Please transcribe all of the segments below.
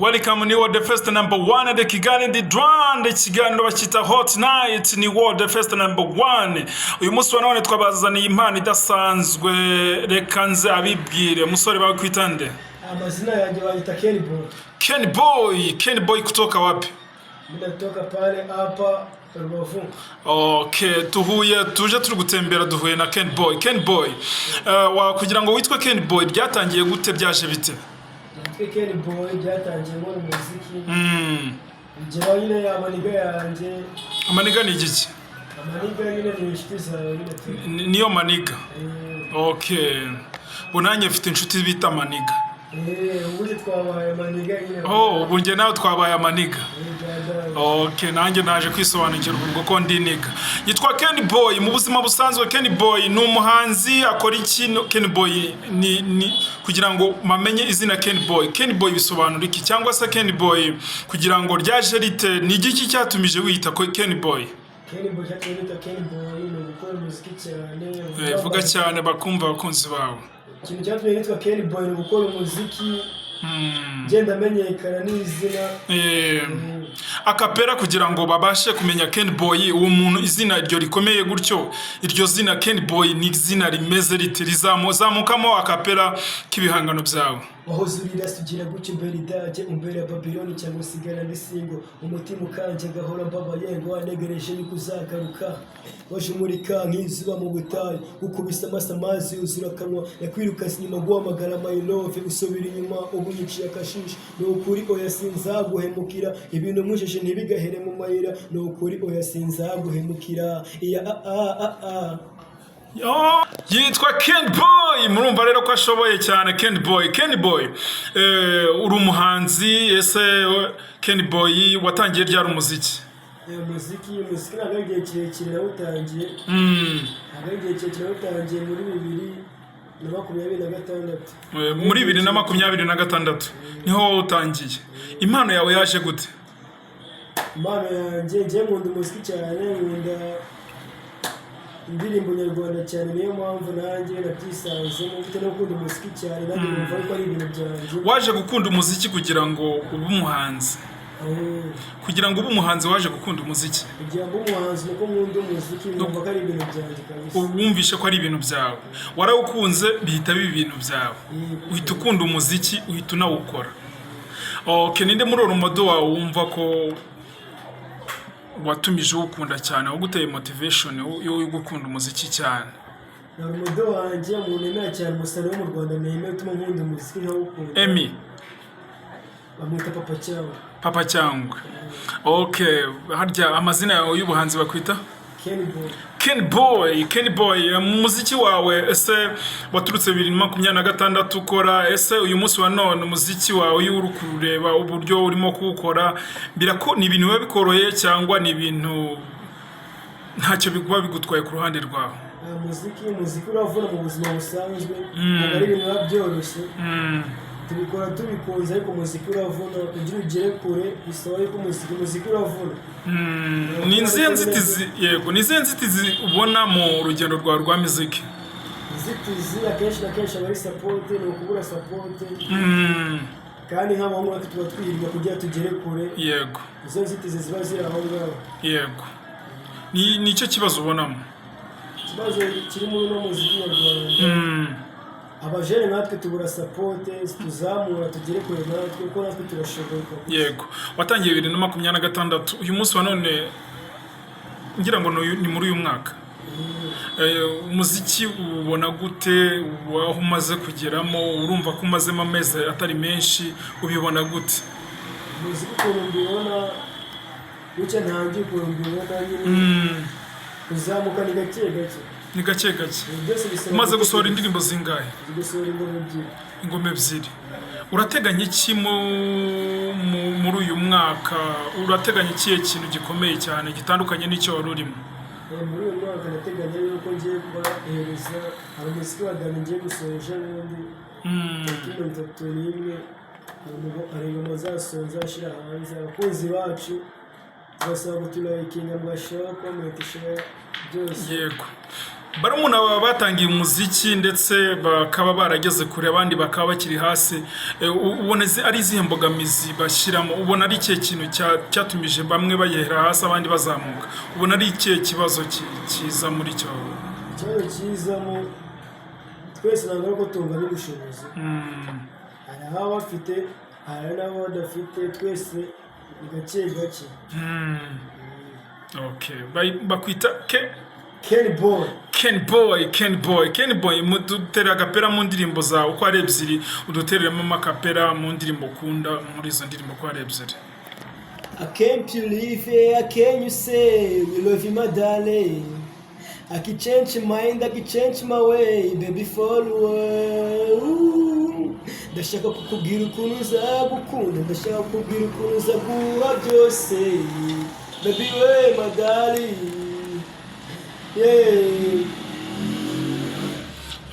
Welcome ni World First Number One de Kigali ndi Rwanda. Ikiganiro bakita Hot Night, ni World First Number One. Uyu munsi wa none twabazaniye impano idasanzwe. Reka nze abibwire. Musore, bakwita nde? Amazina yanjye bayita Ken Boy. Ken Boy. Ken Boy kutoka wapi? Mimi natoka pale hapa Rubavu. Okay, tuhuye tuje turi gutembera, duhuye na Ken Boy. Ken Boy, wa kugira ngo witwe Ken Boy byatangiye gute, byaje bite? Nitwe Ken Boy, byatangiye nkora umuziki. Bigeraho nyine amaniga yanjye. Amaniga ni igiki? Amaniga nyine ni inshuti zawe nyine tu. Niyo maniga? Eh. Okay, ubu nanjye mfite inshuti bita maniga. Eh, ubundi twabaye amaniga nyine. Oh, ubu njye nawe twabaye amaniga. Eh, byadaye. Okay, nanjye naje kwisobanukirwa ubwo ko ndi nigga. Yitwa Ken Boy. Mu buzima busanzwe Ken Boy ni umuhanzi, akora iki? No, Ken Boy ni kugira ngo bamenye izina Ken Boy. Ken Boy bisobanura iki? Cyangwa se Ken Boy kugira ngo ryaje rite? Ni igiki cyatumije wiyita ko Ken Boy? Ken Boy, cyatumye nita Ken Boy ni ugukora umuziki cyane. Vuga cyane bakumva abakunzi bawe. Ikintu cyatumye nitwa Ken Boy ni ugukora umuziki, ngenda menyekana n'izina. Acapella kugira ngo babashe kumenya Ken Boy, uwo muntu, izina iryo rikomeye gutyo. Iryo zina Ken Boy ni izina rimeze rite? Rizamukamo acapella k'ibihangano byawe. Wahoze urira sugira gutya, umbera idage, umbera Babiloni, cyangwa usigara ndi single, umutima ukanje gahora mbabaye ngo wanegereje yuko uzagaruka. Waje umurika nk'izuba mu butayu, ukubise amaso amazi yuzura akanwa, yakwirukase inyuma guhamagara my love, usubira inyuma ubu nyiciye akashishi. Ni ukuri oya sinzaguhemukira, ibintu mwishishe ntibigahere mu mayira. Ni ukuri oya sinzaguhemukira iya a a a a. Oh, yitwa Ken Boy. Murumva rero ko ashoboye cyane Ken Boy. Ken Boy, uri umuhanzi. Ese Ken Boy, watangiye ryari umuziki? Umuziki ntabwo ari igihe kirekire nawutangiye. Ntabwo ari igihe kirekire nawutangiye, muri 2026. Muri 2026 niho wowe utangiye. Impano yawe yaje gute? Impano yanjye, njye nkunda umuziki cyane, nkunda indirimbo nyarwanda cyane. Niyo mpamvu nanjye nabyisanzemo bitewe no gukunda umuziki cyane, nanjye numva ko ari ibintu byanjye. Waje gukunda umuziki kugira ngo ube umuhanzi? Kugira ngo ube umuhanzi waje gukunda umuziki? Kugira ngo umuhanzi nuko nkunda umuziki, numva ko ari ibintu byanjye kabisa. Wumvishe ko ari ibintu byawe, warawukunze bihita biba ibintu byawe, uhita ukunda umuziki, uhita unawukora. Okay, ninde muri role model wawe wumva ko watumije uwukunda cyane, waguteye motivation yo gukunda umuziki cyane? Ni model wanjye, umuntu nemera cyane, umusare wo mu Rwanda nemera utuma nkunda umuziki nkawukunda. Emi. Bamwita Papa Cyangwe. Papa Cyangwe. Okay, harya amazina yawe y'ubuhanzi bakwita? Ken Boy. Ken Boy. Ken Boy, mu muziki wawe, ese waturutse 2026 ukora, ese uyu munsi wa none umuziki wawe iyo uri kureba uburyo urimo kuwukora, birako ni ibintu biba bikoroheye cyangwa ni ibintu ntacyo biguba bigutwaye ku ruhande rwawe? Umuziki uravuna mu buzima busanzwe, ntabwo ari ibintu biba byoroshye. Tubikora tubikunze, ariko umuziki uravuna. Kugira ugere kure bisaba yuko umuziki uravuna. Ni izihe nzitizi, yego, ni izihe nzitizi ubona mu rugendo rwawe rwa muziki? Inzitizi akenshi na kenshi aba ari support, ni ukubura support. Kandi nk'abahungu natwe tuba twirirwa kugira tugere kure. Izo nzitizi ziba ziri aho ngaho. Yego, ni nicyo kibazo ubonamo? Ikibazo kiri muri uno muziki nyarwanda, abajene natwe tubura support tuzamura tugere kure natwe, kuko natwe turashoboye kabisa. Yego, watangiye 2026. Uyu munsi wa none ngira ngo ni muri uyu mwaka. Umuziki ubona gute aho umaze kugeramo? Urumva ko umazemo amezi atari menshi, ubibona gute? Umuziki ukuntu mbibona gutya, ntangiye, ukuntu mbibona nyine, kuzamuka ni gake gake. Ni gake gake. Ibintu byose bisaba Umaze gusohora gutekereza. indirimbo zingahe? Umaze gusohora ingoma ebyiri. Ingoma ebyiri. Urateganya iki muri uyu mwaka? Urateganya ikihe kintu gikomeye cyane gitandukanye n'icyo wari urimo? Muri uyu mwaka ndateganya yuko ngiye kubahereza, hari umuziki wa Dani ngiye gusohora ejo bundi, tariki 31. Hari ingoma zasohoye nzashyira hanze. Abakunzi bacu tubasaba kuturayikinga, mugashyiraho comment, share, byose. Yego. Barumuna baba batangiye umuziki ndetse bakaba barageze kure, abandi bakaba bakiri hasi. Ubona ari izihe mbogamizi bashyiramo? Ubona ari ikihe kintu cyatumije bamwe bayehera hasi, abandi bazamuka? Ubona ari ikihe kibazo kiza muri icyo? Ikibazo kizamo, twese ntabwo ari uko tunganya ubushobozi. Hari ababa bafite, hari n'abo badafite. Twese ni gake gake. Okay. Bakwita ke? Ken Boy. Ken Boy, Ken Boy, Ken Boy, mudutere agapera mu ndirimbo zawe uko ari ebyiri, udutereremo amakapera mu ndirimbo ukunda muri izo ndirimbo uko ari ebyiri. I can't believe it, I can you say we love you, my darling. I can change my mind, I can change my way, baby, follow. Ooh. Ndashaka kukubwira ukuntu nzagukunda, ndashaka kukubwira ukuntu nzaguha byose. Baby we, my darling. Yeah.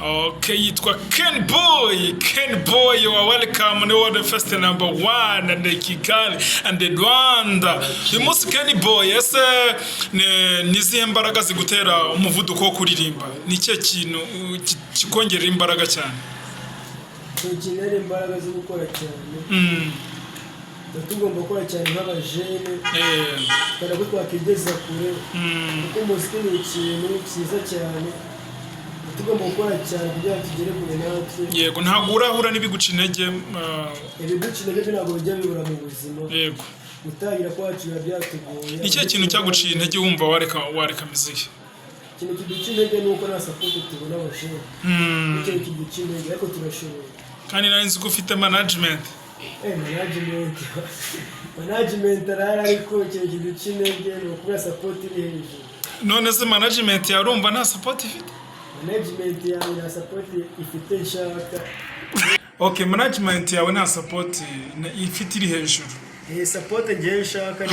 Okay, yitwa Ken Boy. Ken Boy, you are welcome. Ni the first number one and the Kigali and the Rwanda. Uyu munsi Ken Boy, ese ni izihe mbaraga zigutera umuvuduko wo kuririmba? Ni ikihe kintu kikongerera imbaraga cyane? Tukenera imbaraga zo gukora cyane. Tuba tugomba gukora cyane nk'abajene, tukareba ko twakigeza kure, kuko umuziki ni ikintu cyiza cyane. Tuba tugomba gukora cyane kugira ngo tugere kure natwe. Yego, ntabwo urahura n'ibiguca intege? Ibiduca intege byo ntabwo bijya bibura mu buzima. Gutangira kwacu biba byatugoye. Ni ikihe kintu cyaguciye intege wumva wareka muziki? Ikintu kiduca intege ni uko nta support tubona abajene. Ikintu kiduca intege, ariko turashoboye. Kandi nari nzi ko ufite management. Management arahari, ariko ikintu kiduca intege ni ukubura support iri hejuru. None se management yarumva nta support ifite? Management yawe nta support ifite nshaka. Okay, management yawe nta support ifite iri hejuru. Support ngewe nshaka ni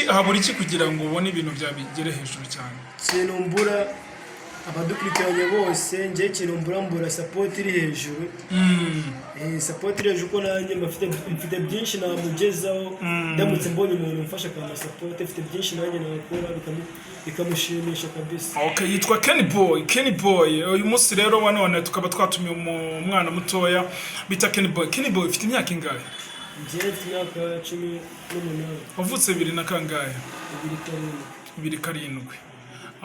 Habura iki kugira ngo ubone ibintu byawe bigere hejuru cyane? Ikintu mbura, abadukurikiranye bose, ngewe ikintu mbura support iri hejuru. Support iri hejuru, ko nanjye mba mfite byinshi namugezaho ndamutse mbonye umuntu umfasha akampa support. Mfite byinshi nanjye nakora bikamushimisha kabisa. Okay, yitwa Kenny Boy. Kenny Boy, uyu munsi rero wa none tukaba twatumiye umwana mutoya bita Kenny Boy. Kenny Boy, ufite imyaka ingahe? Njyewe mfite imyaka 18. Wavutse bibiri na kangahe? 2007. 2007.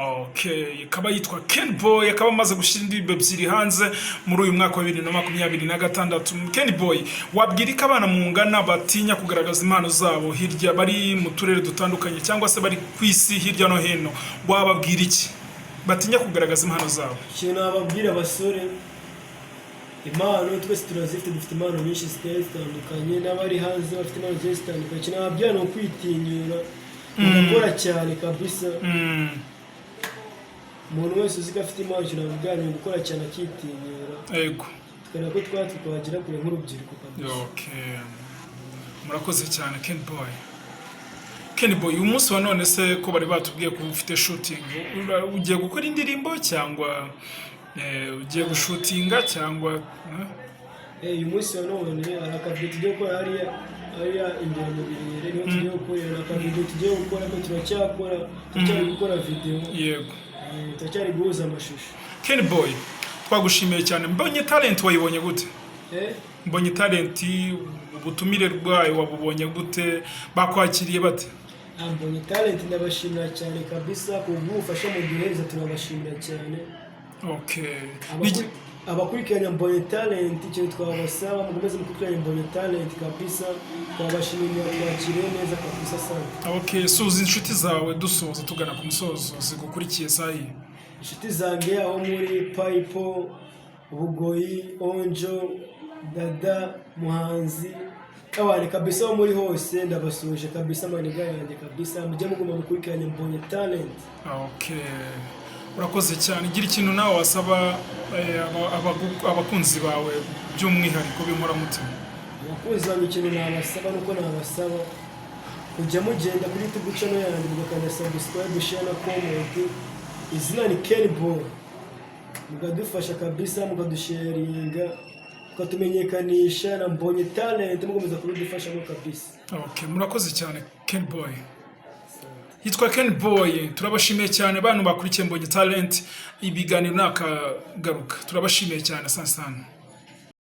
Okay, akaba yitwa Ken Boy, akaba amaze gushyira indirimbo ebyiri hanze muri uyu mwaka wa 2026. Ken Boy, wabwira ko abana mungana batinya kugaragaza impano zabo hirya bari mu turere dutandukanye cyangwa se bari ku isi hirya no hino, wababwira iki batinya kugaragaza impano zabo? Ikintu nababwira abasore, impano twese turazifite. Dufite impano nyinshi zitari zitandukanye, n'abari hanze bafite impano zigiye zitandukanye. Ikintu nababwira ni ukwitinyura mugakora cyane kabisa. Umuntu wese uzi ko afite impano, ikintu namubwira ni ugukora cyane akitinyura, tukareba ko twatwe twagera kure nk'urubyiruko kabisa. Okay. Murakoze cyane, Ken Boy. Ken Boy, uyu munsi wa none se ko bari batubwiye ko ufite shooting, ugiye gukora indirimbo cyangwa ugiye gushootinga cyangwa eh? Uyu munsi wa none hari akavido tugiye gukora hariya imbere mu Birere, niho tugiye gukorera. Akavido tugiye gukora ko turacyakora, turacyari gukora video. Turacyari guhuza amashusho. Ken Boy, twagushimiye cyane. Mbonye Talent wayibonye gute? Eh? Mbonye Talent, ubutumire bwayo wabubonye gute? Bakwakiriye bate? Mbonye Talent, ndabashimira cyane kabisa ku bw'ubufasha muduhereza, turabashimira cyane. Abakurikirana Mbonye Talent, ikintu twabasaba, mukomeze mukurikirane Mbonye Talent kabisa. Twabashimira, twakiriye neza kabisa, asante. Okay, suza inshuti zawe dusoza, tugana ku musozo, zigukurikiye sahi. Inshuti zanjye aho muri Payipo, Bugoyi, Onjo, Dada, Muhanzi, abantu kabisa aho muri hose ndabasuhuje kabisa, maniga yanjye kabisa, mujye muguma mukurikirane Mbonye Talent. Okay. Urakoze cyane. Gira ikintu nawe wasaba abakunzi bawe by'umwihariko b'inkoramutima. Abakunzi banjye, ikintu nabasaba nuko nabasaba kujya mugenda kuri YouTube channel yanjye mugakanda subscribe, share na comment. Izina ni Ken Boy. Mukadufasha kabisa, mukadusharinga, mukatumenyekanisha na Mbonye Talent, mukomeza kubidufashamo kabisa. Okay, murakoze cyane, Ken Boy. Asante. Yitwa Ken Boy. Turabashimiye cyane, bantu bakurikiye Mbonye Talent. Ibiganiro nakagaruka. Turabashimiye cyane, asante sana.